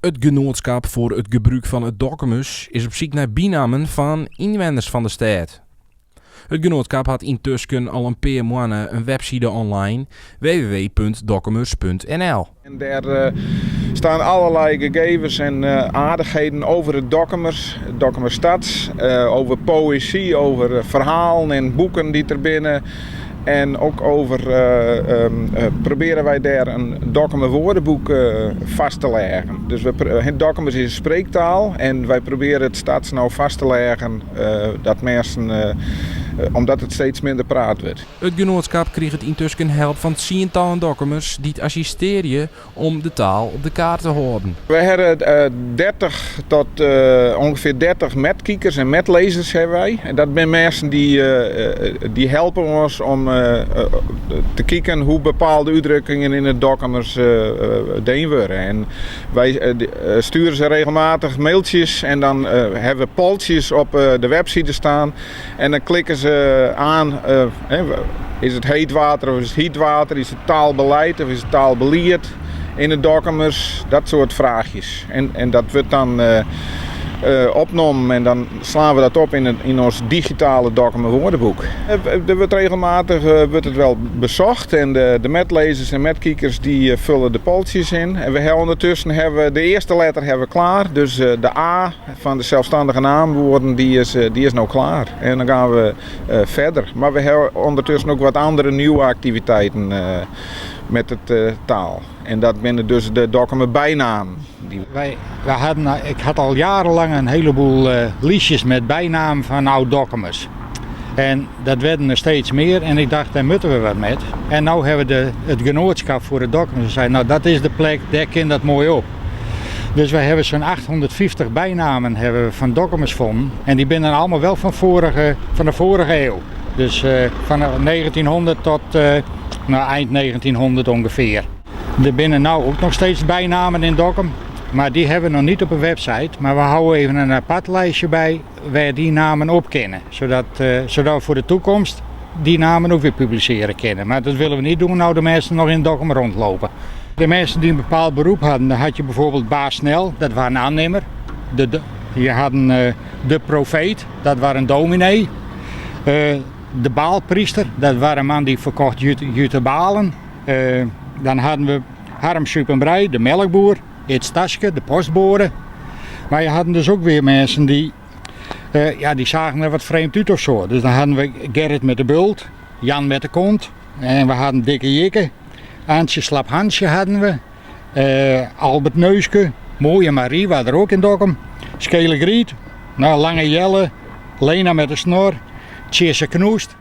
It Genoatskap foar it Gebrûk fan it Dokkumers is op syk nei bynammen fan ynwenners fan de stêd. It genoatskap hat yntusken al in pear moanne in webside online, www.dokkumers.nl. En dêr staan allerlei gegevens en aardichheden over it Dokkumers, Dokkumer Stads, over poëzy, over ferhalen en boeken dy't der binne. En ook over proberen wij dêr in Dokkumer woordenboek vast te leggen. Dus we, Dokkumers is in spreektaal en wij proberen it Stads no vast te leggen dat mensen, omdat it steeds minder praat wurdt. It genoatskap kriget yntusken help fan tsientallen Dokkumers dy't assistearje om de taal op de kaart te hâlden. We hawwe 30 tot ûngefear 30 metkikers en metlezers hawwe wy. En dat binne minsken dy't helpe ons om te kiken hoe bepaalde útdrukkingen yn it Dokkumers dien wurde. En wy stjoere se regelmatich mailtsjes en dan hawwe we poltsjes op de webside staan. En dan klikke se aan, is it heet water of is it hyt water, is it taalbeleid of is it taalbelied yn it Dokkumers, dat soart fraachjes. En, en dat wurdt dan opnommen en dan slaan we dat op yn, yn ons digitale Dokkumer woordenboek. Der wurdt regelmatich wurdt it wel besocht en de, de metlezers en metkikers dy fulle de poltsjes yn. En we hawwe ûndertusken hawwe we de earste letter hawwe we klaar, dus de A fan de selsstannige naamwoorden dy is, dy is no klaar. En dan gean we ferder. Mar we hawwe ûndertusken ek wat andere nieuwe aktiviteiten met it taal. En dat binne dus de Dokkumer bynamen. Wij, wij hadden, ik had al jarenlang een heleboel uh, liestjes met bijnamen van oud-Dokkumers. En dat werden er steeds meer en ik dacht, daar moeten we wat met. En nu hebben we de, het genootschap voor de Dokkumers. En zei, nou dat is de plek, daar kan dat mooi op. Dus wij hebben zo'n 850 bijnamen hebben we van Dokkumers gevonden. En die zijn allemaal wel van, vorige, van de vorige eeuw. Dus uh, van 1900 tot uh, nou, eind 1900 ongeveer. Er binnen nou ook nog steeds bijnamen in Dokkum. Maar die hebben we nog niet op een website. Maar we houden even een apart lijstje bij waar die namen op kennen. Zodat, uh, zodat we voor de toekomst die namen ook weer publiceren kunnen. Maar dat willen we niet doen nou de mensen nog in Dokkum rondlopen. De mensen die een bepaald beroep hadden, dan had je bijvoorbeeld Baas Snel, dat was een aannemer. De, de, je had een, uh, de profeet, dat was een dominee. Uh, de baalpriester, dat was een man die verkocht jute, jute balen. Uh, dan hadden we Harm Supenbrei, de melkboer. It Taske, de postbode. Maar je hadden dus ook weer mensen die, uh, ja, die zagen er wat vreemd uit of zo. Dus dan hadden we Gerrit met de bult, Jan met de kont. En we hadden Dikke Jikke. Antje Slap Hansje hadden we. Uh, Albert Neuske, Mooie Marie was er ook in Dokkum. Skele Griet, nou, Lange Jelle, Lena met de snor, Tjisse Knoest.